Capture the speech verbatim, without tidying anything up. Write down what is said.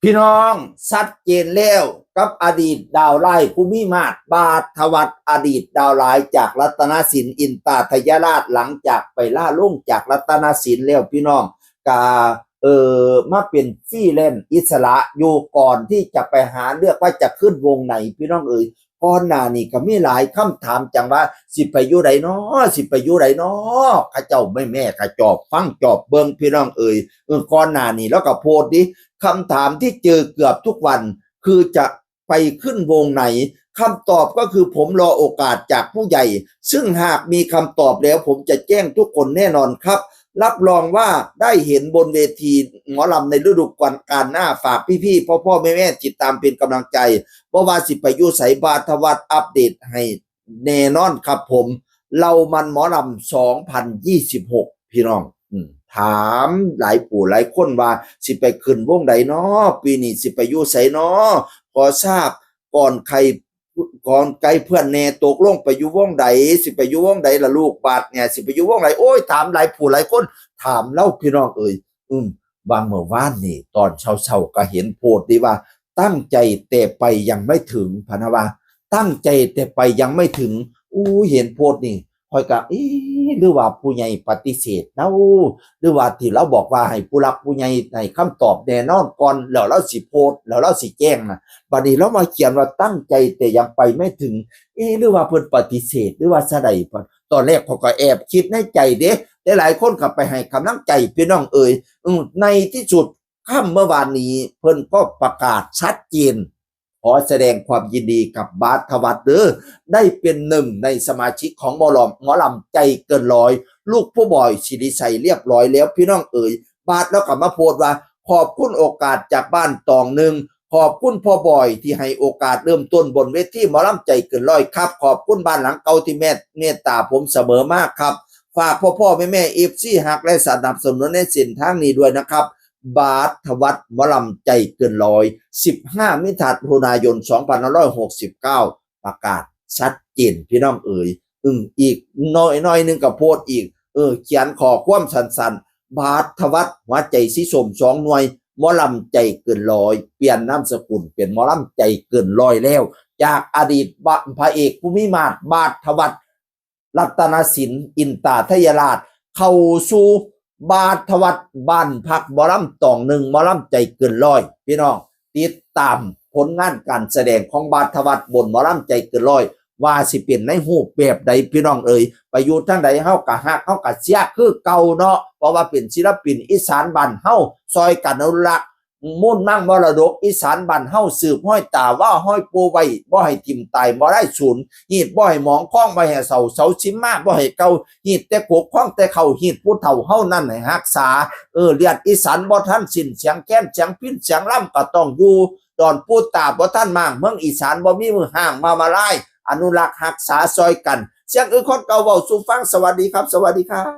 พี่น้อง ชัดเจนแล้วกับอดีตดาวร้ายผู้มีมาด บาสวัฒน์ อดีตดาวร้ายจากรัตนสิน อินตาทยราช หลังจากไปล่าลงจากรัตนสินแล้วพี่น้อง กะเออมาเป็นฟรีแลนซ์อิสระอยู่ก่อนที่จะไปหาเลือกว่าจะขึ้นวงไหนพี่น้องเอ๋ย ก่อนหน้านี้ก็มีหลายคำถามจังว่าสิไปอยู่ใดน้อ สิไปอยู่ใดน้อ เขาเจ้าแม่แม่ก็จอบฟังจอบเบิ่งพี่น้องเอ๋ย เออก่อนหน้านี้แล้วก็โพสต์ดิ คำถามที่เจอเกือบทุกวัน คือจะไปขึ้นวงไหน คำตอบก็คือผมรอโอกาสจากผู้ใหญ่ ซึ่งหากมีคำตอบแล้วผมจะแจ้งทุกคนแน่นอนครับ รับรองว่าได้เห็นบนเวทีหมอลำในฤดูกาลหน้า ฝากพี่ๆพ่อๆแม่ๆติดตามเป็นกำลังใจ เพราะว่าสิไปอยู่ไส บาสวัฒน์อัปเดตให้แน่นอนครับผม เรามันหมอลำสองพันยี่สิบหก พี่น้อง อืม ถามหลายผู้หลายคนว่าสิไปขึ้นวงใดน้อ ปีนี้สิไปอยู่ไสน้อ ขอทราบก่อนใคร ก่อนไกลเพื่อนแน่ ตกลงไปอยู่วงใด สิไปอยู่วงใดล่ะลูก บาดเนี่ย สิไปอยู่วงใด โอ้ย ถามหลายผู้หลายคน ถามเล่าพี่น้องเอ๋ย อืม บางเมื่อวานนี่ตอนเช้าๆก็เห็นโพสต์ดีว่า ตั้งใจแต่ไปยังไม่ถึง พะนะว่า ตั้งใจแต่ไปยังไม่ถึง อู้ เห็นโพสต์นี่ ข้อยก็ เอ๊ะ หรือว่าผู้ใหญ่ปฏิเสธเนาะ หรือว่าที่เราบอกว่าให้ผู้หลักผู้ใหญ่ให้คำตอบแน่นอนก่อน แล้วเราสิโพสต์ แล้วเราสิแจ้งนะ บัดนี้เรามาเขียนว่าตั้งใจแต่ยังไปไม่ถึง เอ๊ะ หรือว่าเพิ่นปฏิเสธ หรือว่าซะใด ตอนแรกข้อยก็แอบคิดในใจเด้ แต่หลายคนก็ไปให้กำลังใจพี่น้องเอ๋ย อืม ในที่สุด ค่ำเมื่อวานนี้เพิ่นก็ประกาศชัดเจน ขอแสดงความยินดีกับบาสวัฒน์เด้อ ได้เป็นหนึ่งในสมาชิกของหมอลำ หมอลำใจเกินร้อย ลูกผู้บอยสิริชัยเรียบร้อยแล้วพี่น้องเอ๋ย บาสแล้วก็มาโพสต์ว่า ขอบคุณโอกาสจากบ้านตองหนึ่ง ขอบคุณพ่อบอยที่ให้โอกาสเริ่มต้นบนเวทีหมอลำใจเกินร้อยครับ ขอบคุณบ้านหลังเก่าที่แม่เมตตาผมเสมอมากครับ ฝากพ่อพ่อแม่แม่เอฟซีฮักและสนับสนุนในเส้นทางนี้ด้วยนะครับ บาสวัฒน์หมอลำใจเกินร้อย สิบห้า มิถุนายน สองพันห้าร้อยหกสิบเก้า ประกาศชัดเจนพี่น้องเอ๋ย อืม อีกหน่อยหน่อยหนึ่งก็โพสต์อีก เออ เขียนข้อความสั้นๆ บาสวัฒน์หัวใจสีส้มสองหน่วย หมอลำใจเกินร้อย เปลี่ยนนามสกุลเป็นหมอลำใจเกินร้อยแล้ว จากอดีตบะ พระเอกผู้มีมาด บาสวัฒน์ รัตนสิน อินตาทยราช เข้าสู่บาสวัฒน์บ้านพักหมอลำตองหนึ่ง หมอลำใจเกินร้อย พี่น้อง ติดตามผลงานการแสดงของบาสวัฒน์บนหมอลำใจเกินร้อย ว่าสิเป็นในรูปแบบใดพี่น้องเอ๋ย ไปอยู่ทางใดเฮากะฮัก เฮากะเชียร์คือเก่าเนาะ เพราะว่าเป็นศิลปินอีสานบ้านเฮา ซอยกันอนุรักษ์ มูลมังมรดกอีสานบ้านเฮา สืบห้อยตาว่าห้อยปู่ไว้ บ่ให้ถิ่มตายบ่ได้สูญ ฮีดบ่ให้หมอง คองบ่ให้เศร้า เสาสิมมาบ่ให้เก่า ฮีดแต่กก คองแต่เข้า ฮีดผู้เฒ่าเฮานั้นให้รักษา เออ เลือดอีสานบ่ทันสิ้น เสียงแคน เสียงพิณ เสียงลำก็ต้องอยู่ ดอนปู่ตาบ่ทันมาง เมืองอีสานบ่มีมือห้างมามาลาย อนุรักษ์รักษาซอยกัน เสียงอื่นคนเก่าเว้าสู่ฟัง สวัสดีครับ สวัสดีครับ